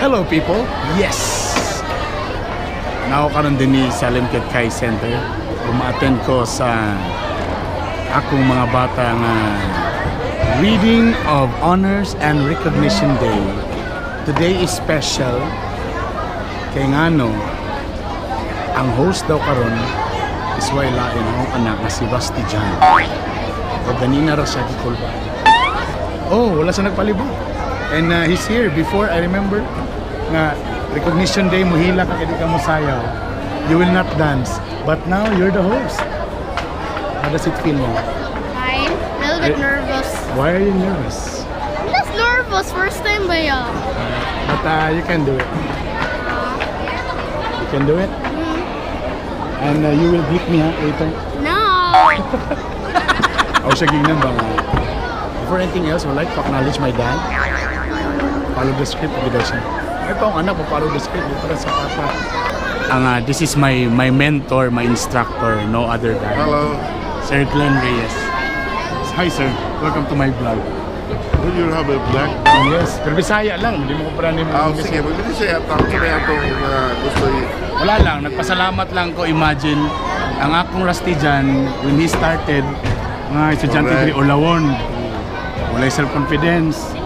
Hello, people! Yes! Naa ko karon dinhi sa Limketkai Center. Uma-attend ko sa akong mga bata nga Reading of Honors and Recognition Day. Today is special kay ngano ang host daw karon is way lain, akong anak nga si Rusty John. O ganina ra siya gikulba. Oh, wala siya nagpalibot. And he's here before. I remember nga recognition day, muhila ka kay di ka mo sayaw. You will not dance. But now you're the host. How does it feel now? Fine. A little bit nervous. Why are you nervous? I'm just nervous. First time ba yeah? But you can do it. You can do it. And you will greet me, ha, later. No. Ako siya gignan ba nga. Before anything else, I would like to acknowledge my dad. Follow the script, daw siya. Ay pa akong anak, follow the script. Dito sa papa. Ang, this is my mentor, my instructor, no other than Hello. Sir Glenn Reyes. Hi, sir, welcome to my vlog. Do you have a vlog? Yes, pero Bisaya lang, hindi mo ko pala ni Ah, sige, magbili siya at ang kaya itong gusto Wala lang, nagpasalamat lang ko. Imagine, ang akong Rusty dyan, when he started, mga estudyante diri ulawon. Walay self-confidence.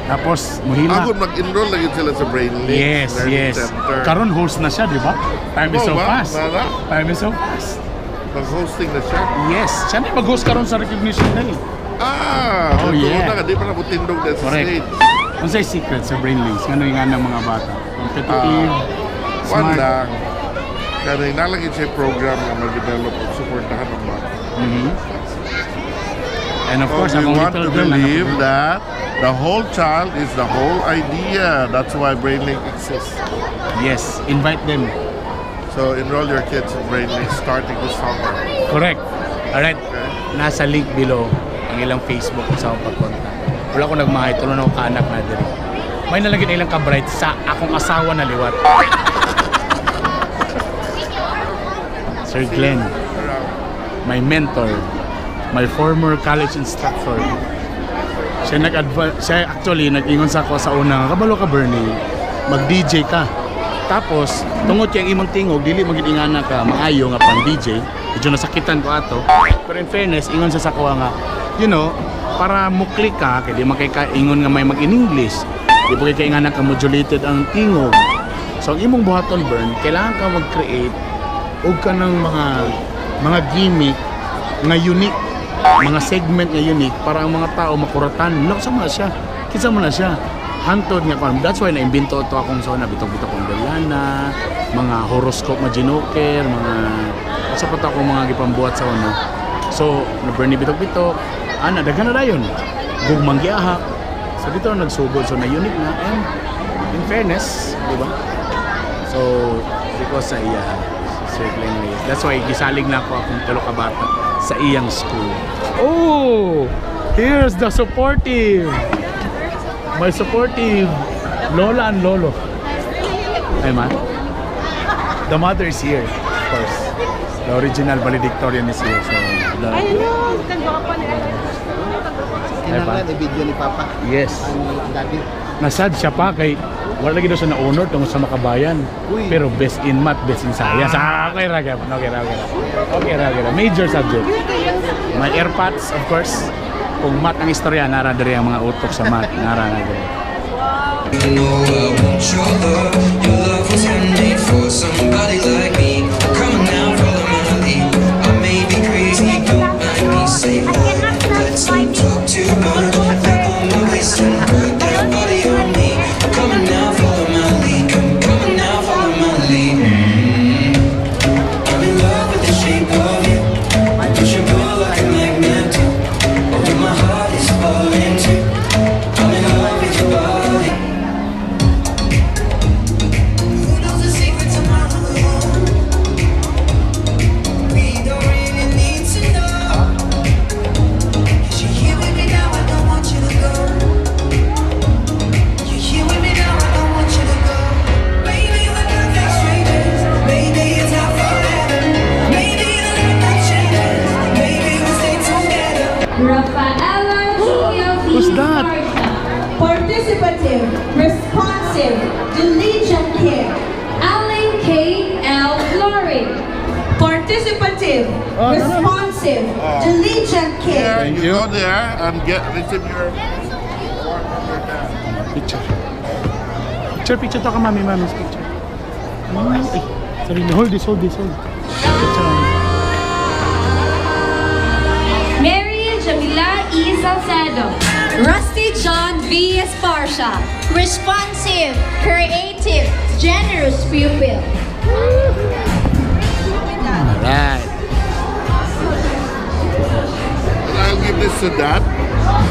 Tapos, muhila. Ako mag-enroll lagi sila sa Brainlinks Learning Center. Karon host na siya, di ba? Time is Oh, so ba? fast. Wala? Time is so fast. Mag-hosting na siya. Yes. Siya na yung mag-host karon sa recognition day. Ah, Oh, totoo yeah. na, di pa na tindog na sa Correct. stage. Unsay secret sa Brainlinks? Ngano yung nga ng mga bata? Competitive, One smart. Lang. Kaya nalagi siya program na mag-develop at suportahan ng bata. And of Oh, course, we akong want little to girl na believe that the whole child is the whole idea. That's why BrainLink exists. Yes, invite them. So enroll your kids in BrainLink starting this summer. Correct. Alright. Okay? Nasa link below ang ilang Facebook kung sa akong pagkontak. Wala ko nagmahay, tulo na ako kaanak na diri. May nalagin ilang ka-bright sa akong asawa na liwat. Sir Glenn, Around. My mentor, my former college instructor. Siya nag siya actually nag-ingon sa ako sa una, "Kabalo ka, Bernie, mag-DJ ka. Tapos, tungod kay ang imong tingog, dili magid ingana ka maayo nga pang DJ." Medyo nasakitan ko ato. Pero in fairness, ingon sa ako nga, para muklik ka, kay di man kay ka ingon nga may mag-in English. Di ba kay ingana ka modulated ang tingog. So ang imong buhaton, Bern, kailangan ka mag-create og kanang mga gimmick nga unique, mga segment nga unique para ang mga tao makuratan. No, sa mga siya. Kinsa man na siya. Hantod nga kuan. That's why naimbento to akong zona, bitok-bitok kong Deliana, mga horoscope nga ginoker, mga sa pa to akong mga gipambuhat sa una. So, na Bernie bitok-bitok, ana daghan na dayon. Gugmang giahak. So dito na nagsugod, so na unique na and in fairness, di ba? So, because sa iya, Sir Glenn Reyes. That's why gisalig na ako akong tulo ka bata sa iyang school. Oh! Here's the supportive! My supportive Lola and Lolo. Ay, ma. The mother is here, of course. The original valedictorian is here. So, the, Ay, pa? Kinahanglan i-video ni Papa Yes. ang daddy. Nasad siya pa kay wala lagi daw siya na-honor tungkol sa Makabayan. Uy. Pero best in math, best in science. Ah, okay ra, okay ra, okay ra, okay ra. Okay ra, okay ra. Major subject. May airpods, of course. Kung math ang istorya, nara diri ang mga utok sa math. Nara na diri. I know I want your love. Your love was handmade for somebody like me. Come on now, follow my lead. I may be crazy, don't mind me. Say, boy, let's not talk too much. Grab on my waist and put that body on me. Come on now, follow my lead. Come on now, follow my lead. I'm in love with the shape of you. Push and pull like a magnet do. Although my heart is falling too. I'm in love with your body. Who knows the secret to my room? Participative, Oh, no. responsive, diligent kid. Here, Thank you you. go there and get receive your award from your dad. Picture. Picture, picture to ka, mami, mami, picture. Ay, sorry, hold this, hold this, hold. Picture. Mary Jamila E. Salcedo. Rusty John V. Esparcia. Responsive, creative, generous pupil. Alright. And I'll give this to Dad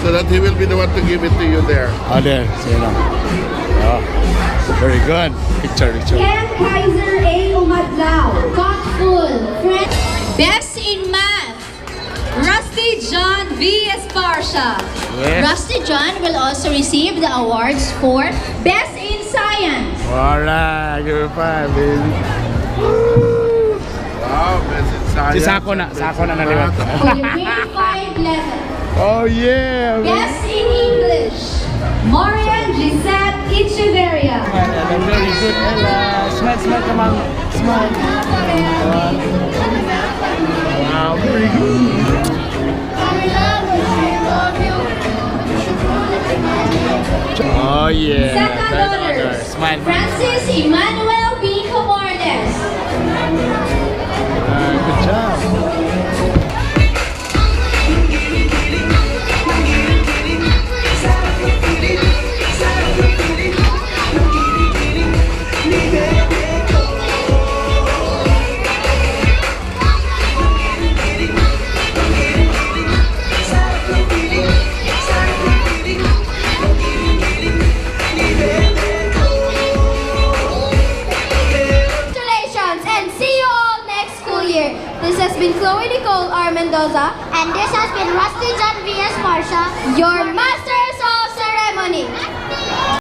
so that he will be the one to give it to you there. Oh, there. Sige lang. Oh, very good. Picture, picture. Ken Kaiser A. Umadlao. Thoughtful, friend. Best in math. Rusty John V. Esparcia. Yes. Rusty John will also receive the awards for Best in Science. Alright, give me five, baby. Wow, best in science. Si Sako na, Sako na naliwat. For the grade 5 level. Oh yeah! Best in English. Marian Gisette Echeverria. Very good, Ella. Smile, smile ka, ma'am. Smile. Wow, very good. Oh yeah. Second Third honors. Smile. Francis Emmanuel B. Camarnes. Good job. Congratulations and see you all next school year. This has been Chloe Nicole R. Mendoza. And this has been Rusty John V. S. Marsha, your Masters of Ceremony.